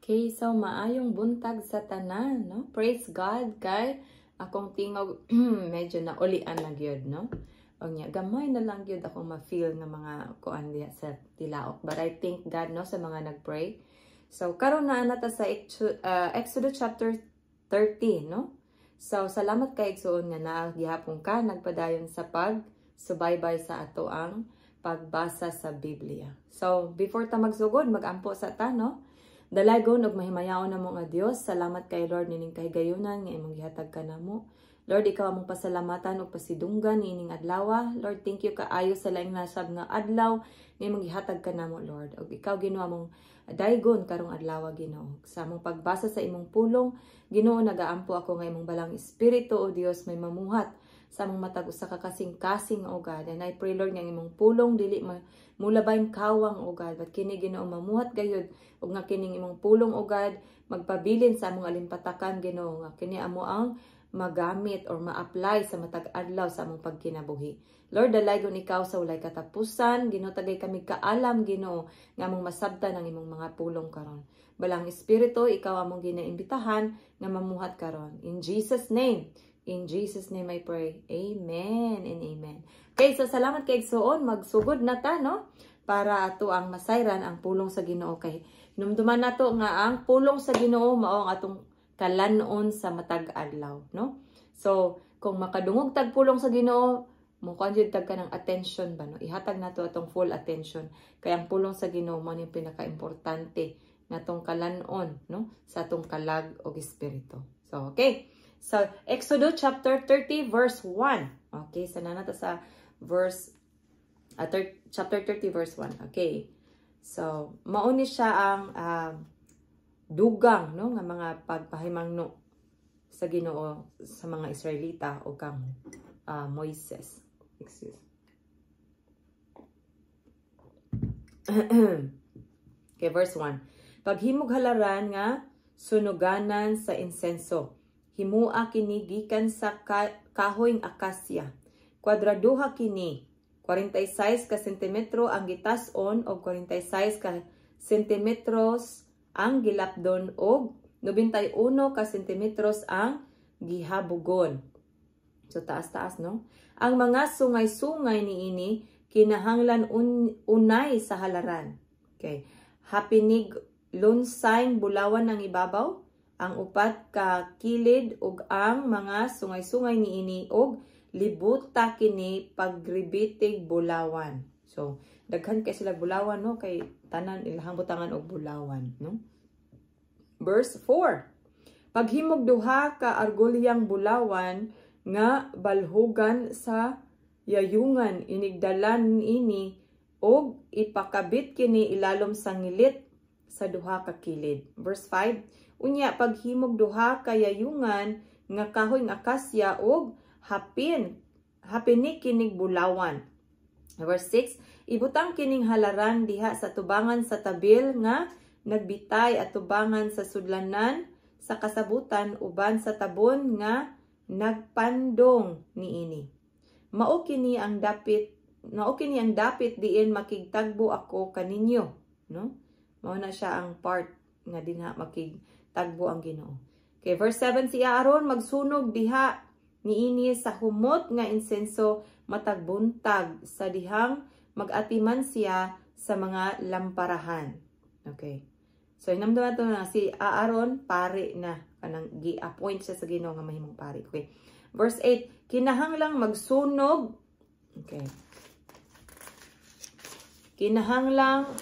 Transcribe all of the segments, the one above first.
Okay, so maayong buntag sa tanan, no? Praise God kay akong tingog medyo na ulian na gyud, no? Og nya gamay na lang gyud ako ma-feel nga mga kuan diha sa tilaok. But I thank God, no, sa mga nag-pray. So karon naa na ta sa Exodus chapter 30, no? So salamat kay igsuon nga naa gihapon ka nagpadayon sa pag subaybay sa ato ang pagbasa sa Biblia. So before ta magsugod, magampo sa ta, no? Dalaygon ug mahimayaon namo nga Dios, salamat kay Lord nining kahigayunan nga imong gihatag kanamo. Lord, ikaw among pasalamatan ug pasidunggan niining adlaw. Lord, thank you kaayo sa laing nasab nga adlaw nga imong gihatag kanamo, Lord. Ug ikaw, Ginoo, among daygon karong adlaw, Ginoo. Sa among pagbasa sa imong pulong, Ginoo, nagaampo ako nga imong Balaang Espiritu, o Dios, may mamuhat sa among matag usa ka kasing-kasing, O God. And I pray, Lord, nga imong pulong dili mulabay kawang, O God, but kini, Ginoo, mamuhat gayud ug nga kining imong pulong, O God, magpabilin sa among alimpatakan, Ginoo, nga kini amo ang magamit or ma-apply sa matag adlaw sa among pagkinabuhi. Lord, dalaygon ikaw sa walay katapusan. Ginoo, tagay kami kaalam, Ginoo, nga among masabtan ang imong mga pulong karon. Balaang Espiritu, ikaw among ginaimbitahan nga mamuhat karon. In Jesus' name. In Jesus' name I pray. Amen and amen. Okay, so salamat kay igsuon. Magsugod na ta, no? Para ato ang masayran ang pulong sa Ginoo kay hinumduman nato nga ang pulong sa Ginoo mao ang atong kalanon sa matag adlaw, no? So, kung makadungog tag pulong sa Ginoo, mukuan jud tag kanang attention ba, no? Ihatag nato atong full attention kay ang pulong sa Ginoo mao ni pinaka-importante natong kalanon, no, sa atong kalag og espiritu. So, okay. So, Exodus chapter 30 verse 1. Okay, so naa na ta sa verse chapter 30 verse 1. Okay. So, mao ni siya ang dugang, no, nga mga pagpahimangno sa Ginoo sa mga Israelita o kang Moises. Excuse. Okay, verse 1. Paghimog halaran nga sunuganan sa insenso. Himua kini gikan sa kahoy akasya. Kwadraduha kini. 46 ka sentimetro ang gitas-on og 46 ka sentimetros ang gilapdon og 91 ka sentimetros ang gihabugon. So taas-taas, no? Ang mga sungay-sungay niini kinahanglan unay sa halaran. Okay. Hapinig lunsay bulawan ang ibabaw, ang upat ka kilid ug ang mga sungay-sungay niini og libuta kini pagribitig bulawan. So daghan kay sila bulawan, no, kay tanan ilahang butangan og bulawan, no? Verse 4. Paghimog duha ka argolyang bulawan nga balhugan sa yayungan, inigdalan ini og ipakabit kini ilalom sa ngilit sa duha ka kilid. Verse 5. Unya paghimog duha ka yayungan nga kahoy nga akasya og hapini kinig bulawan. Verse 6. Ibutang kining halaran diha sa tubangan sa tabil nga nagbitay at tubangan sa sudlanan sa kasabutan uban sa tabon nga nagpandong niini. Mao kini ang dapit diin makigtagbo ako kaninyo, no? Mao na siya ang part nga dinha makigtagbo ang Ginoo. Okay, verse 7, si Aaron magsunog diha niini sa humot nga insenso matag buntag sa dihang magatiman siya sa mga lamparahan. Okay. So hinamduman to na si Aaron pari na, kanang gi-appoint siya sa Ginoo nga mahimong pari. Okay. Verse 8, kinahanglang magsunog. Okay. Kinahanglang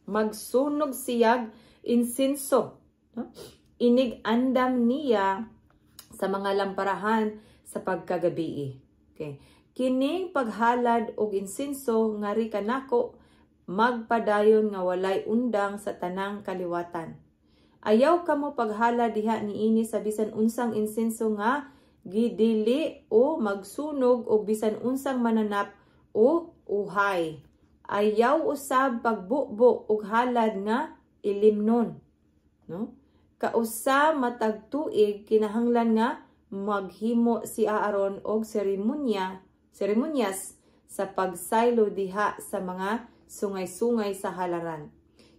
magsunog siyag insenso, no? Inig andam niya sa mga lamparahan sa pagkagabii. Okay. Kining paghalad og insenso ngari kanako magpadayon nga walay undang sa tanang kaliwatan. Ayaw kamo paghalad diha niini sa bisan unsang insenso nga gidili o magsunog og bisan unsang mananap o uhay. Ayaw usab pagbubo og halad nga ilimnon, no? Kausa matag tuig kinahanglan nga maghimo si Aaron og seremonyas sa pagsaylo diha sa mga sungay-sungay sa halaran.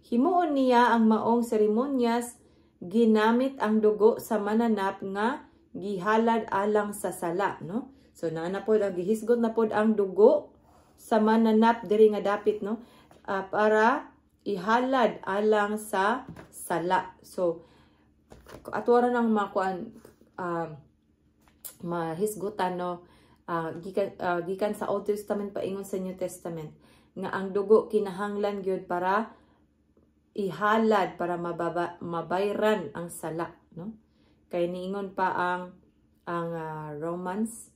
Himuon niya ang maong seremonyas ginamit ang dugo sa mananap nga gihalad alang sa sala, no? So naa na pod ang gihisgot na pod ang dugo sa mananap diri nga dapit, no, para ihalad alang sa sala. So ato ra nang makuan, mahisgutan, no, gikan sa Old Testament paingon sa New Testament nga ang dugo kinahanglan gyud para ihalad para mabayran ang sala, no? Kay niingon pa ang Romans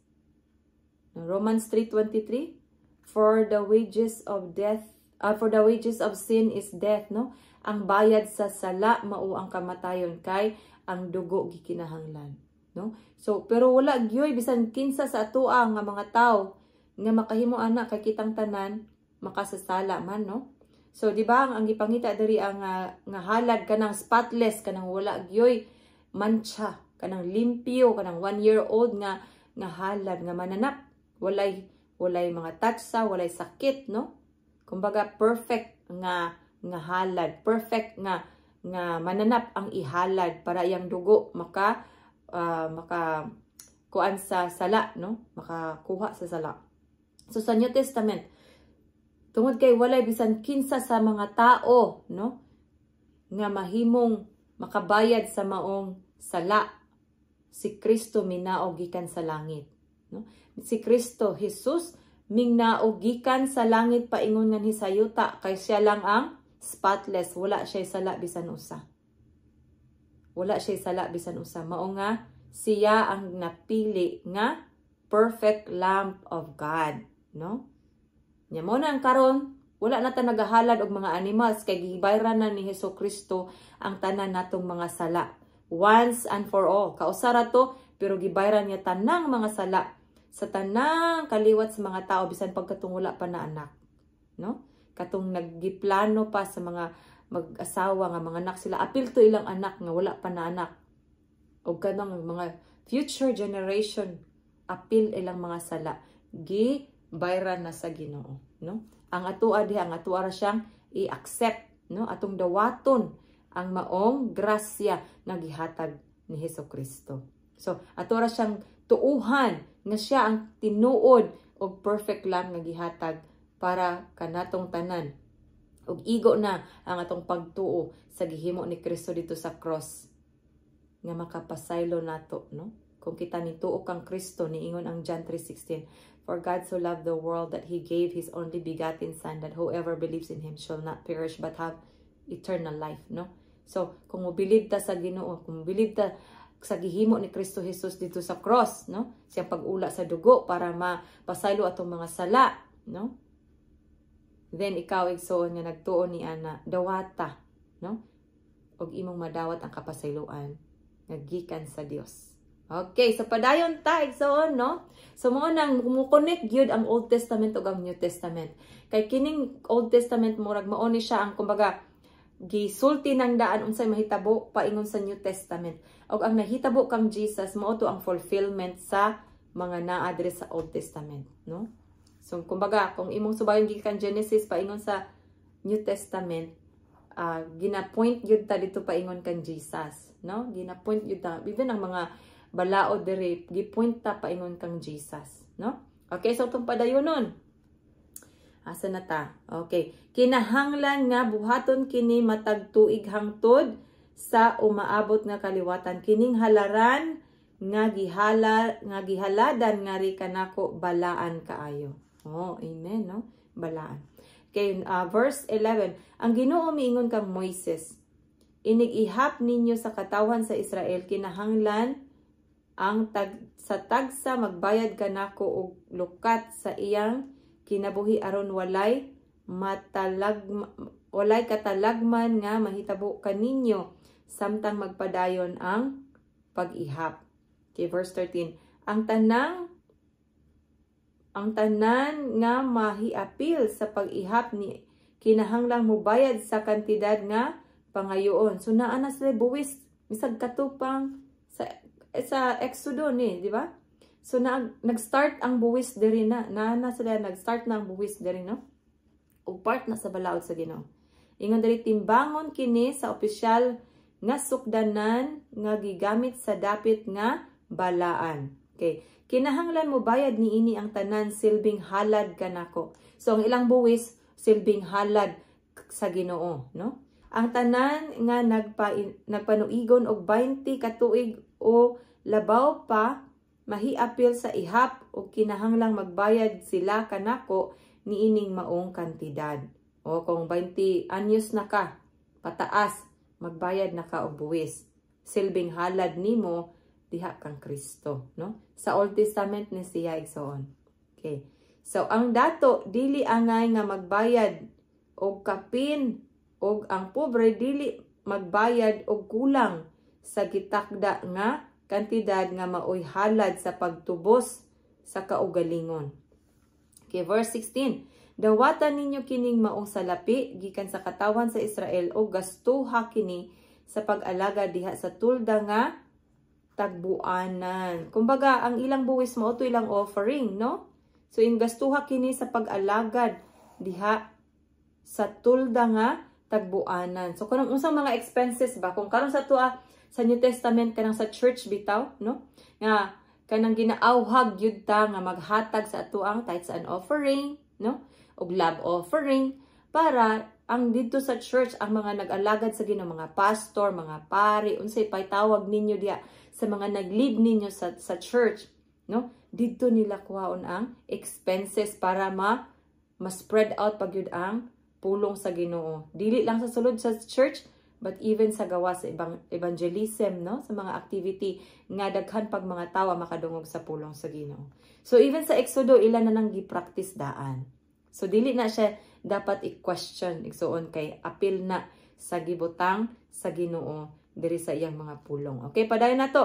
3:23, "For the wages of sin is death," no? Ang bayad sa sala mao ang kamatayon kay ang dugo gikinahanglan, no? So pero wala gyoy bisan kinsa sa atoa nga mga tawo nga makahimo ana kay kitang tanan makasasala man, no? So di ba ang gipangita diri ang nga halad kanang spotless, kanang wala gyoy mancha, kanang limpyo, kanang 1 year old nga nga halad nga mananap, walay mga tatsa, walay sakit, no? Kumbaga perfect nga nga halad, perfect nga nga mananap ang ihalad para iyang dugo maka kuan sa sala, no? Makakuha sa sala. So sa New Testament, tungod kay walay bisan kinsa sa mga tao, no, nga mahimong makabayad sa maong sala, si Kristo minaog gikan sa langit, no? Si Kristo Jesus mingnaog gikan sa langit paingon nganhi sa yuta kay siya lang ang spotless, wala siya sala bisan usa. Wala siya sala bisan usa. Mao nga siya ang napili nga perfect Lamb of God, no? Nya mo na ang karon wala na ta nagahalad og mga animals kay gibayran na ni Hesus Kristo ang tanan natong mga sala. Once and for all. Kausa ra to, pero gibayran niya tanang mga sala sa tanang kaliwat sa mga tao bisan pagkatong wala pa na anak. No? Katong naggiplano pa sa mga mag-asawa nga mga anak sila, apil to ilang anak nga wala pa na anak. O kanang mga future generation, apil ilang mga sala. Gi bayran na sa Ginoo, no? Ang atoa diha, ang atoa ra siyang i-accept, no? Atong dawaton ang maong grasya nga gihatag ni Hesus Kristo. So ato ra siyang tuuhan nga siya ang tinuod og perfect lamb nga gihatag para kanatong tanan. Ug igo na ang atong pagtuo sa gihimo ni Kristo dito sa cross nga makapasaylo nato, no? Kung kita nituo kang Kristo, niingon ang John 3:16, "For God so loved the world that He gave His only begotten Son, that whoever believes in Him shall not perish but have eternal life," no? So, kung mobilib ta sa Ginoo, kung mobilib ta sa gihimo ni Kristo Jesus dito sa cross, no? Siyang pag-ula sa dugo para mapasaylo atong mga sala, no? Then ikaw, igsoon nga nagtuo ni ana, dawata, no? Og imong madawat ang kapasayloan nga gikan sa Dios. Okay, so padayon ta, igsoon, no? So mo nang mo-connect gyud ang Old Testament ug ang New Testament. Kay kining Old Testament murag mao ni siya ang kumbaga gisulti ng daan unsay mahitabo paingon sa New Testament. Ug ang nahitabo kang Jesus mao to ang fulfillment sa mga naa diri sa Old Testament, no? So kumbaga kung imong subayon gikan Genesis paingon sa New Testament, gina-point gyud ta dito paingon kang Jesus, no? Gina-point gyud ta even ang mga balaod diri gi-point ta paingon kang Jesus, no? Okay, so itong padayonon. Asa na ta? Okay. Kinahanglan nga buhaton kini matag tuig hangtod sa umaabot nga kaliwatan. Kining halaran nga gihaladan ngari kanako balaan kaayo. Oh, amen, no? Balaan. Okay, verse 11. Ang Ginoo miingon kang Moises, "Inig-ihap ninyo sa katawhan sa Israel, kinahanglan ang sa tagsa magbayad kanako og lukat sa iyang kinabuhi aron walay katalagman nga mahitabo kaninyo samtang magpadayon ang pag-ihap." Okay, verse 13. Ang tanan nga mahiapil sa pag-ihap ni kinahanglang mobayad sa kantidad nga pangayoon. So naa na sila buwis bisag katupang sa Exodo ni, di ba? So na nag-start ang buwis diri na. Na sila nag-start na ang buwis diri, no? Ug part na sa balaod sa Ginoo. Ingon diri, timbangon kini sa opisyal nga sukdanan nga gigamit sa dapit nga balaan. Okay. Kinahanglan mo bayad niini ang tanan silbing halad kanako. So ang ilang buwis, silbing halad sa Ginoo, no? Ang tanan nga nagpanuigon og 20 ka tuig o labaw pa mahiapil sa ihap og kinahanglang magbayad sila kanako niining maong kantidad. O kung 20 anyos na ka pataas, magbayad na ka og buwis. Silbing halad nimo diha kang Kristo, no? Sa Old Testament ni siya, igsoon. Okay. So ang dato dili angay nga magbayad og kapin og ang pobre dili magbayad og kulang sa gitakda nga kantidad nga maoy halad sa pagtubos sa kaugalingon. Okay, verse 16. Dawatan ninyo kining maong salapi gikan sa katawhan sa Israel o gastuha kini sa pag-alaga diha sa tulda nga tagbuanan. Kumbaga, ang ilang buwis mao to ilang offering, no? So, gastuha kini sa pag-alagad diha sa tulda nga tagbuanan. So, kung unsang mga expenses ba, kung karon sa tua sa New Testament, kanang sa church bitaw, no? Nga kanang ginaawhag gyud ta nga maghatag sa atuang tithes and offering, no? Og love offering para ang didto sa church, ang mga nag-alagad sa Ginoo, mga pastor, mga pari, unsay pay tawag ninyo diha sa mga nag-lead ninyo sa church, no? Didto nila kuhaon ang expenses para ma ma-spread out pag yun ang pulong sa Ginoo. Dili lang sa sulod sa church, but even sa gawas sa ibang evangelism, no? Sa mga activity nga daghan pag mga tawo makadungog sa pulong sa Ginoo. So even sa Exodo, ila na nang gi-practice daan. So dili na siya dapat i-question, igsuon, kay apil na sa gibutang sa Ginoo diri sa iyang mga pulong. Okay, padayon na to.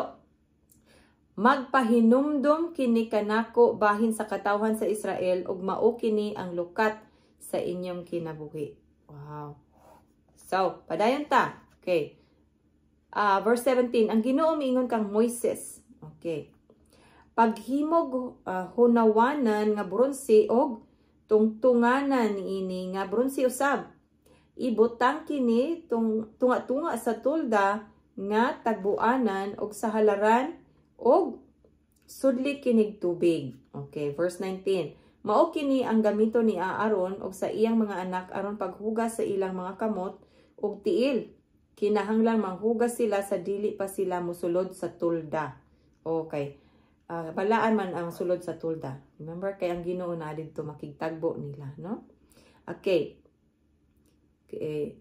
Magpahinumdum kini kanako bahin sa katawhan sa Israel ug mao kini ang lukat sa inyong kinabuhi. Wow. So, padayon ta. Okay. Verse 17, ang Ginoo miingon kang Moises. Okay. Paghimog hunawanan nga bronse og tungtunganan niini nga bronse usab. Ibutang kini tunga-tunga sa tulda nga tagbuanan og sa halaran og sudli kinig tubig. Okay, verse 19. Mao kini ang gamiton ni Aaron og sa iyang mga anak aron paghugas sa ilang mga kamot ug tiil. Kinahanglang manghugas sila sa dili pa sila musulod sa tulda. Okay. Balaan man ang sulod sa tulda. Remember, kay ang Ginoo na didto makigtagbo nila, no? Okay. Okay.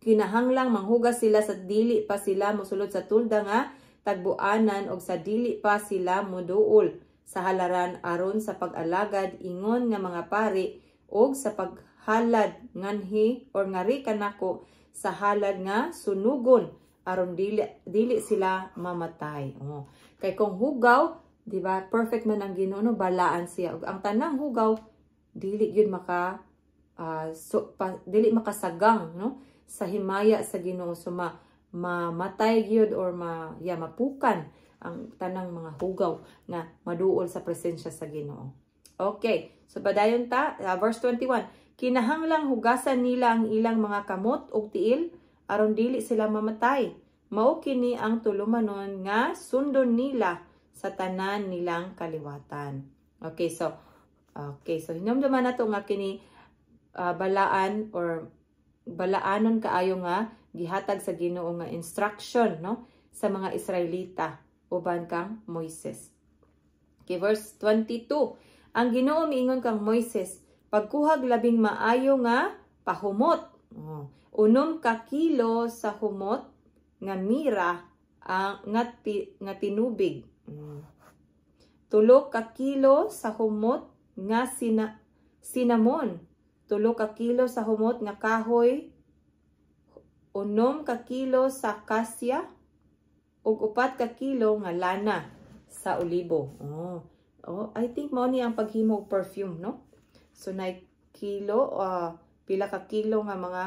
Kinahanglang manghugas sila sa dili pa sila mosulod sa tulda nga tagbuanan og sa dili pa sila moduol sa halaran aron sa pag-alagad ingon nga mga pari og sa paghalad nganhi or ngari kanako sa halad nga sunugon aron dili sila mamatay. Oh. Kay kung hugaw, di ba, perfect man ang Ginoo, no, balaan siya. Ug ang tanang hugaw dili gyud dili makasagang, no, sa himaya sa Ginoo. So mamatay gyud or ma yeah, mapukan ang tanang mga hugaw nga maduol sa presensya sa Ginoo. Okay, so padayon ta, verse 21. Kinahanglang hugasan nila ang ilang mga kamot ug tiil aron dili sila mamatay. Mao kini ang tulumanon nga sundon nila sa tanan nilang kaliwatan. Okay, so hinumduman nato nga kini balaan or balaanon kaayo nga gihatag sa Ginoo nga instruction, no, sa mga Israelita uban kang Moises. Okay, verse 22. Ang Ginoo miingon kang Moises, pagkuhag labing maayo nga pahumot. Oh. 6 ka kilo sa humot nga mira ang nga tinubig. 3 ka kilo sa humot nga cinnamon. 3 ka kilo sa humot nga kahoy. 6 ka kilo sa kasya ug 4 ka kilo nga lana sa olibo. Oh. Oh, I think mao ni ang paghimo og perfume, no? So 9 kilo, pila ka kilo nga mga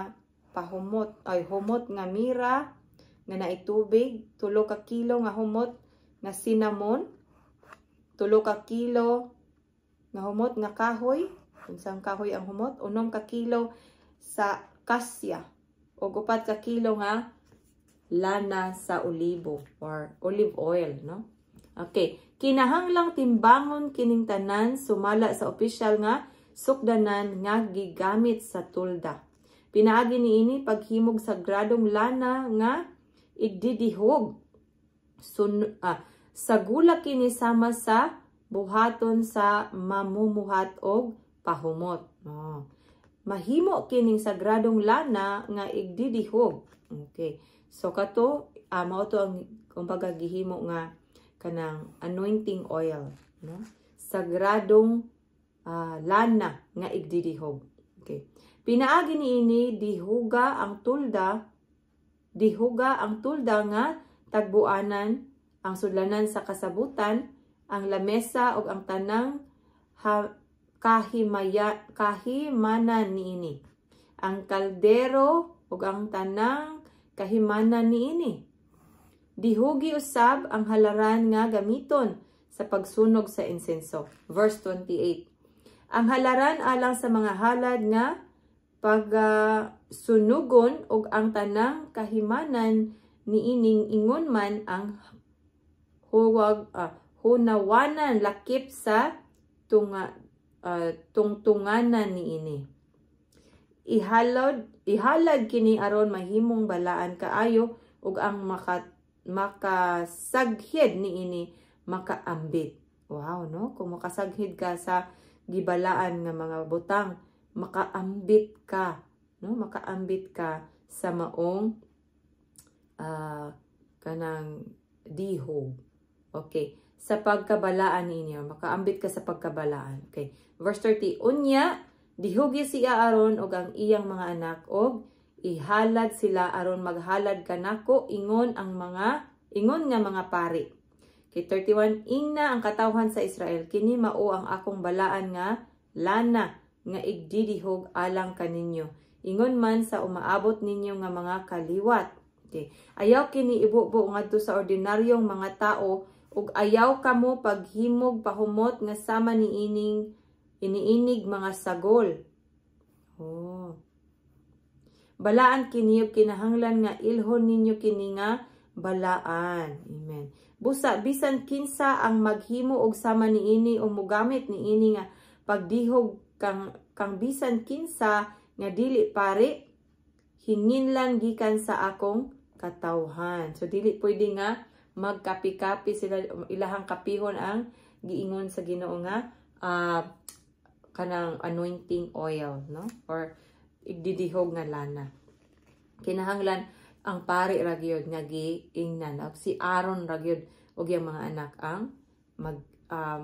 pahumot, ay humot nga mira nga naitubig, 3 ka kilo nga humot nga cinnamon, 3 ka kilo nga humot nga kahoy, Unsang kahoy ang humot? 6 ka kilo sa kasya ug 4 ka kilo nga lana sa olibo or olive oil, no? Okay, kinahanglang timbangon kining tanan sumala sa opisyal nga sukdanan nga gigamit sa tulda. Pinaagi niini paghimog sagradong lana nga igdidihog. Sagula kini sama sa buhaton sa mamumuhat og pahumot. Oh. Mahimo kining sagradong lana nga igdidihog. Okay. So kato mao to ang kumbaga gihimo nga kanang anointing oil, no? Sagradong lana nga igdidihog. Okay. Pinaagi niini dihuga ang tulda nga tagbuanan, ang sudlanan sa kasabutan, ang lamesa ug ang tanang kahimanan niini. Ang kaldero ug ang tanang kahimanan niini. Dihugi usab ang halaran nga gamiton sa pagsunog sa insenso. Verse 28. Ang halaran alang sa mga halad nga pagsunugon ug ang tanang kahimanan niining, ingon man ang hunawanan lakip sa tungtunganan niini. Ihalad kini aron mahimong balaan kaayo ug ang makasaghid niini makaambit. Wow, no? Kung makasaghid ka sa gibalaan nga mga butang, makaambit ka, no? Makaambit ka sa maong kanang dihog. Okay. Sa pagkabalaan ninyo, makaambit ka sa pagkabalaan. Okay. Verse 30, "Unya, dihugi si Aaron ug ang iyang mga anak og ihalad sila aron maghalad kanako ingon nga mga pari." Okay, 31, "Ingna ang katawhan sa Israel, kini mao ang akong balaan nga lana nga igdidihog alang kaninyo, ingon man sa umaabot ninyo nga mga kaliwat." Okay. "Ayaw kini ibubo ngadto sa ordinaryong mga tao ug ayaw kamo paghimog pahumot nga sama niining iniinig mga sagol." Oh. "Balaan kini ug kinahanglan nga ilhon ninyo kini nga balaan." Amen. "Busa bisan kinsa ang maghimo og sama niini o mogamit niini nga pagdihog kang bisan kinsa nga dili pari, hinginlan gikan sa akong katawhan." So dili pwede nga magkapi-kapi sila, ilahang kapihon ang giingon sa Ginoo nga kanang anointing oil, no, or igdidihog nga lana. Kinahanglan ang pari ra gyud nga giingnan, og si Aaron ra gyud ug iyang mga anak ang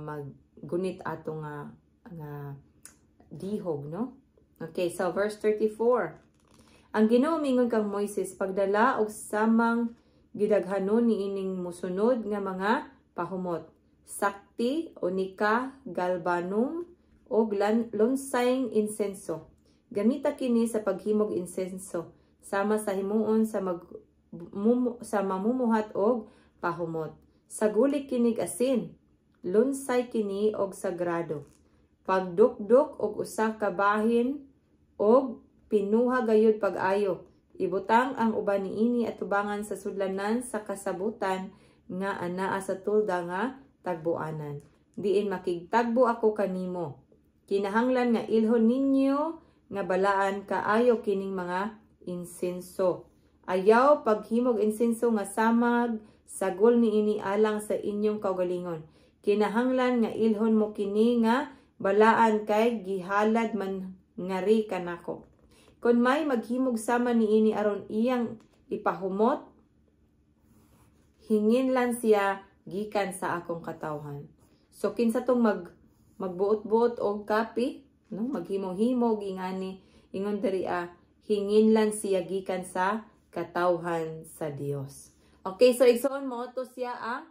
maggunit ato nga dihog, no? Okay, so verse 34. Ang Ginoo mingon kang Moises, "Pagdala og samang gidaghanon niining mosunod nga mga pahumot: Sakti, onika, galbanum, ug lunsayng insenso. Gamita kini sa paghimog insenso sama sa himuon sa mamumuhat og pahumot. Saguli kinig asin, lunsay kini og sagrado. Pagdukduk og 1 ka bahin og pinuha gayud pag-ayo. Ibutang ang uban niini atubangan sa sudlanan sa kasabutan nga anaa sa tulda nga tagbuanan, diin makigtagbo ako kanimo. Kinahanglan nga ilhon ninyo nga balaan kaayo kining mga insenso. Ayaw paghimog insenso nga samag sagol niini alang sa inyong kaugalingon. Kinahanglan nga ilhon mo kini nga balaan kay gihalad man ngari kanako. Kon may maghimog sama niini aron iyang ipahumot, hinginlan siya gikan sa akong katawhan." So kinsa tong magbuot-buot og kape, no? Maghimo-himo ingani, ingon diri hinginlan siya gikan sa katawhan sa Dios. Okay, so igsoon, mao to siya ang